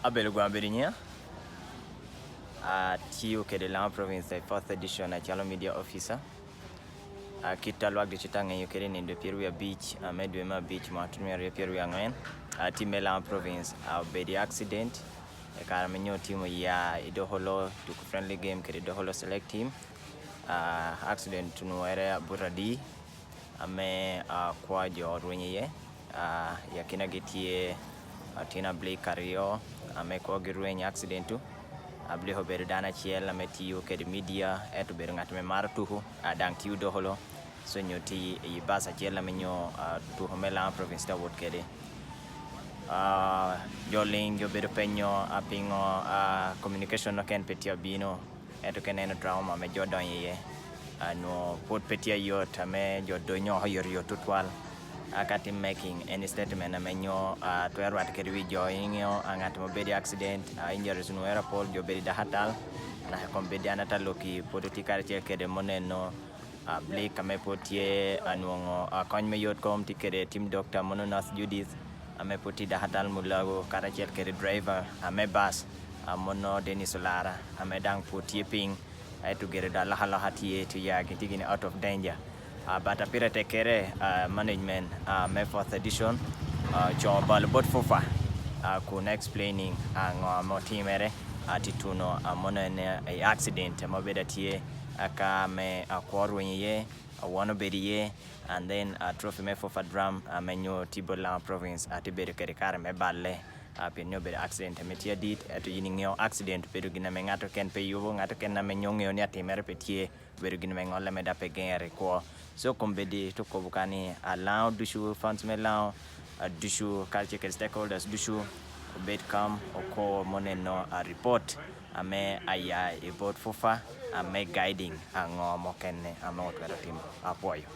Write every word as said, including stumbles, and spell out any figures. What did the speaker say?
Abel Ogwang bedo nyiŋa. Atiyo kede Laŋo Province i Fourth Edition acalo Media Officer. A, kit a lwak ducu te ŋeyo kede, i nino dwe pyeraryo abic, a, me dwe me abic mwaka tutumia aryo pyeraryo aŋwen, a, tim me Laŋo Province, a, obedo i accident i kare ame nyo otimo ya i Doholo tuko friendly game kede Doholo Select Team. A, accident onwoŋere abuto adi ame, a, akwo jo orwenyo iye. A, i akinagi tye, a, otino ablik aryo ame kwogi rwenyo i accident-tu. Ablik obedo dano acel ame tiyo kede media, ento obedo ŋat ame maro tuko, a, daŋ tio Doholo. So nyo tye i bus acel ame nyo, a, tuko me Laŋo Province te wot kede. A, jo liŋ, jo obedo penyo, a, piŋo, a, communication okene pe tye abino, ento ka ineno trauma ame jo odonyo iye, a, nwo pwod pe tye ayot ame jo donyo oko yot yot tutwal. A, ka tye making any statement ame nyo, a, twero rwatte kede wi jo, iŋeo, a, ŋat ame obedo i accident, a, injuries onwoŋere apol, jo obedo i dakatal, naka kom bedo an atalokki pwod otye karacel kede moneno, a, Blick ame pwod tye anwoŋo, a, kony me yot kom, tye kede team doctor mono Nurse Judith, ame pwod tye dakatal Mulago, karacel kede driver ame bus, a, mono Dennis Olara, ame daŋ pwod tye piny, ento gire dok alokaloka tye, tye ya gin tye gini out of danger. A, but a pire tekkere, a, management, a, me Fourth Edition, a, co balo bot FUFA, a, kun explaining, a, ŋo ame otimere, a, tituno, a, mono en, e, accident ame obedo atye, a, ka ame akwo orwenyo iye, a, won obedo iye, and then, a, trophy me FUFA drum, a, ame nyo tye bot Laŋo Province, a, tye bedo kede kare me balle, a, pien nyo obedo accident ame tye adit, ento yin iŋeo accident obedo gin ame ŋat oken pe yubo, ŋat oken ame nyo ŋeo ni atimere pe tye, obedo gin ame ŋolle me dap pe geŋere i kwo. So, kombeddi te kobo ka ni, a, Laŋo ducu, fans me Laŋo, a, ducu, karacel kede stakeholders ducu, obed kam, oko, moneno, a, report ame aya i bot FUFA, ame guiding aŋo mukene ame otwero timo. Apwoyo.